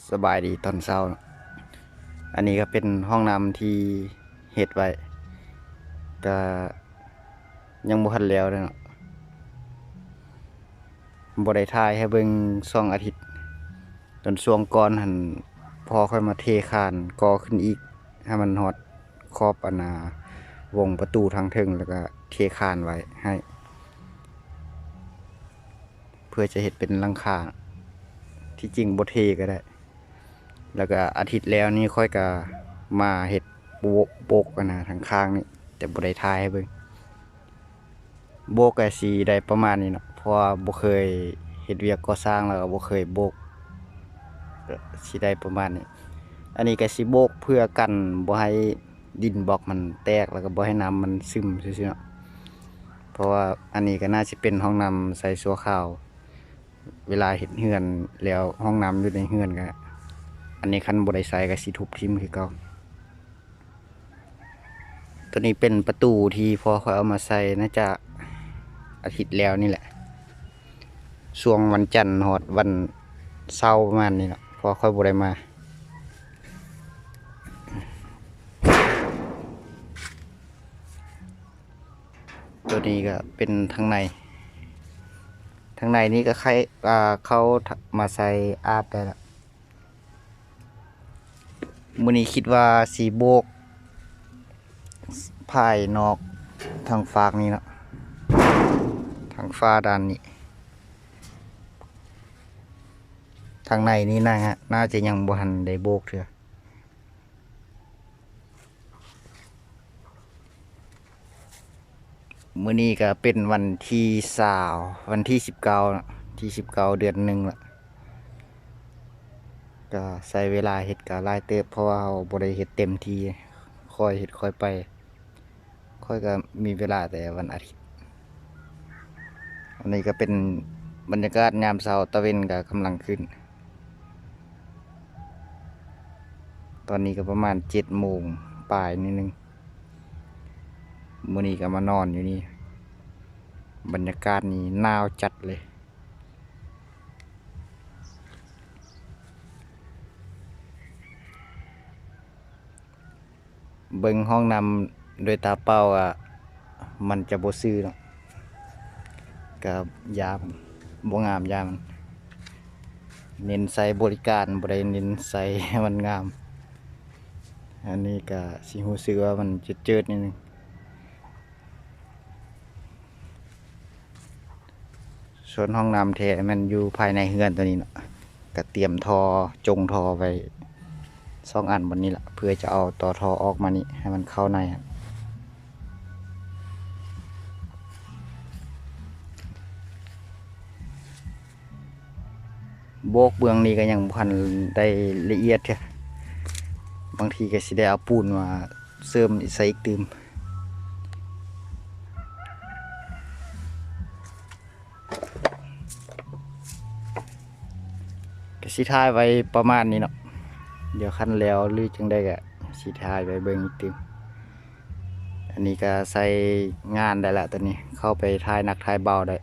ສະບາຍດີຕອນເຊົ້າເນາະ. ອັນນີ້ກໍເປັນຫ້ອງນ້ຳທີ່ເຮັດໄວ້ ກໍຍັງບໍ່ທັນແລ້ວເດ້ເນາະ. ບໍ່ໄດ້ຖ່າຍໃຫ້ເບິ່ງສອງອາທິດ. ຕອນຊ່ວງກ່ອນຫັ້ນ ພໍ່ຂ້ອຍມາເທຄານກໍ່ຂຶ້ນອີກ ໃຫ້ມັນຮອດຂອບອັນນ່າ ວົງປະຕູທາງເທິງ ແລ້ວກໍເທຄານໄວ້ໃຫ້ ເພື່ອຈະເຮັດເປັນຫຼັງຄາ. ທີ່ຈິງບໍ່ເທກໍໄດ້. ແລ້ວກໍອາທິດແລ້ວນີ້ຂ້ອຍກໍມາເຮັດໂບ- ໂບກອັນນ່າທາງຂ້າງນີ້ ແຕ່ບໍ່ໄດ້ຖ່າຍໃຫ້ເບິ່ງ. ໂບກກໍຊິໄດ້ປະມານນີ້ເນາະ ເພາະວ່າບໍ່ເຄີຍເຮັດວຽກກໍ່ສ້າງ ແລ້ວກໍບໍ່ເຄີຍໂບກ ກໍຊິໄດ້ປະມານນີ້. ອັນນີ້ກໍຊິໂບກເພື່ອກັນບໍ່ໃຫ້ດິນບລັອກມັນແຕກ ແລ້ວກໍບໍ່ໃຫ້ນ້ຳມັນຊຶມຊື່ໆເນາະ. ເພາະວ່າອັນນີ້ກໍໜ້າຊິເປັນຫ້ອງນ້ຳໃຊ້ຊົ່ວຄາວ ເວລາເຮັດເຮືອນແລ້ວ ຫ້ອງນ້ຳຢູ່ໃນເຮືອນກໍ ອັນນີ້ຄັນບໍ່ໄດ້ໃຊ້ກໍຊິທຸບຖິ້ມຄືເກົ່າ. ຕົວນີ້ເປັນປະຕູທີ່ພໍ່ຂ້ອຍເອົາມາໃສ່ ໜ້າຈະອາທິດແລ້ວນີ້ແຫຼະ ຊ່ວງວັນຈັນຮອດວັນເສົາປະມານນີ້ເນາະ ເພາະວ່າຂ້ອຍບໍ່ໄດ້ມາ. ຕົວນີ້ກໍເປັນທາງໃນ ທາງໃນນີ້ກໍໃຫ້ ອ່າ ເຂົ້າມາໃສ່ອາບໄດ້ລະ. ມື້ນີ້ຄິດວ່າຊິໂບກພາຍນອກທາງຟາກນີ້ເນາະ ທາງຝາດ້ານນີ້. ທາງໃນນີ້ໜ້າ ໜ້າຈະຍັງບໍ່ທັນໄດ້ໂບກເທື່ອ. ມື້ນີ້ກໍເປັນວັນທີຊາວ ວັນທີສິບເກົ້າເນາະ ທີສິບເກົ້າເດືອນໜຶ່ງລະ. ກໍໃຊ້ເວລາເຮັດກໍຫຼາຍເຕີບ ເພາະວ່າເຮົາບໍ່ໄດ້ເຮັດເຕັມທີ່ ຄ່ອຍເຮັດຄ່ອຍໄປ. ຂ້ອຍກໍມີເວລາແຕ່ວັນອາທິດ. ອັນນີ້ກໍເປັນບັນຍາກາດຍາມເຊົ້າ ຕາເວັນກໍກຳລັງຂຶ້ນ. ຕອນນີ້ກໍປະມານເຈັດໂມງປາຍໜ້ອຍໜຶ່ງ. ມື້ນີ້ກໍມານອນຢູ່ນີ້ ບັນຍາກາດນີ້ໜາວຈັດເລີຍ. ເບິ່ງຫ້ອງນ້ຳໂດຍຕາເປົ່າອະ ມັນຈະບໍ່ຊື່ເນາະ ກະຢ້ານບໍ່ງາມ ຢ້ານມັນເນັ້ນໃສ່ບໍລິການ ບໍ່ໄດ້ເນັ້ນໃສ່ໃຫ້ມັນງາມ. ອັນນີ້ກະຊິຮູ້ສຶກວ່າມັນເຈີດໆ ໜ້ອຍໜຶ່ງ. ສ່ວນຫ້ອງນ້ຳແທ້ແມ່ນຢູ່ພາຍໃນເຮືອນຕົວນີ້ເນາະ ກະຕຽມທໍ່ ຈົ່ງທໍ່ໄວ້ສອງອັນບ່ອນນີ້ລະ ເພື່ອຈະເອົາຕໍ່ທໍ່ອອກມານີ້ ໃຫ້ມັນເຂົ້າໃນຫັ້ນ. ໂບກເບື້ອງນີ້ກໍຍັງບໍ່ທັນໄດ້ລະອຽດເທື່ອ ບາງທີກໍຊິໄດ້ເອົາປູນມາເສີມໃສ່ອີກຕື່ມ. ກໍຊິຖ່າຍໄວ້ປະມານນີ້ເນາະ ດຽວຄັນແລ້ວຫຼືຈັ່ງໃດກໍຊິຖ່າຍໄວ້ເບິ່ງອີກຕື່ມ. ອັນນີ້ກໍໃຊ້ງານໄດ້ລະ ຕອນນີ້ເຂົ້າໄປຖ່າຍໜັກຖ່າຍເບົາໄດ້.